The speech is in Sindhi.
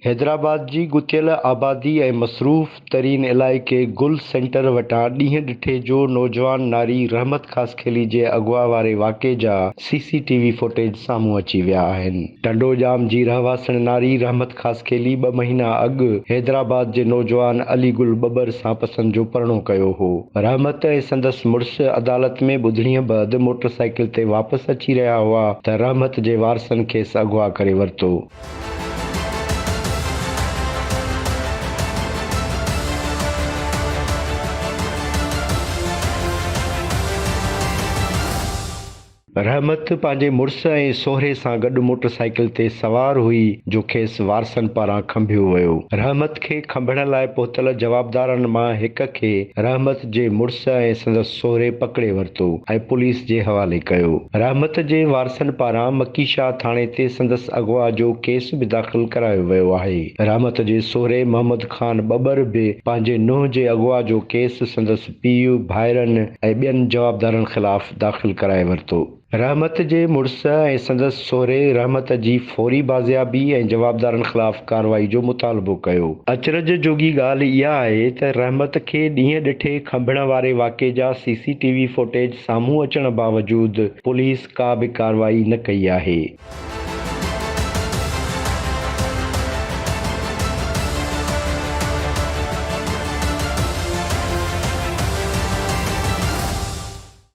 حيدرآباد جي ڳتيل آبادي ۽ مصروف ترين علائقي گل سينٽر وٽان ڏينهن ڏٺي جو نوجوان ناري رحمت خاصخيلي جي اغوا واري واقعي جا C C T V footage سامهون اچي ويا آهن. ٽنڊوڄام جي رهواسڻ ناري رحمت خاصخيلي ٻه مهينا اڳ حيدرآباد جي نوجوان علي گل ٻٻر سان پسند جو پرڻو ڪيو هو. رحمت ۽ سندس مڙس عدالت ۾ ٻڌڻيء بعد موٽر سائيڪل تي واپس اچي رهيا هئا ته رحمت جي وارثن کيس اغوا ڪري ورتو. رحمت پنهنجي مڙس ۽ سهري سان گڏ موٽر سائيڪل تي سوار هئي جو کيس وارثن پاران کنڀيو ويو. رحمت کي کنڀڻ لاء پهتل جوابدارن مان هڪ کي رحمت جي مڙس ۽ سندس سهري پڪڙي ورتو ۽ پوليس جي حوالي ڪيو. رحمت جي وارثن پاران مڪي شاهه ٿاڻي تي سندس اغوا جو ڪيس به داخل ڪرايو ويو آهي. رحمت جي سهري محمد خان ٻٻر به پنهنجي نونهن جي اغوا جو ڪيس سندس پيء، ڀائرن ۽ ٻين جوابدارن خلاف داخل ڪرائي ورتو. رحمت جي مڙس ۽ سندس سهري رحمت جي فوري بازيابي ۽ جوابدارن خلاف ڪارروائي جو مطالبو ڪيو. اچرج جوڳي ڳالهه اها آهي ته رحمت کي ڏينهن ڏٺي کنڀڻ واري واقعي جا C C T V footage سامهون اچڻ باوجود پوليس ڪا به ڪارروائي نه ڪئي آهي.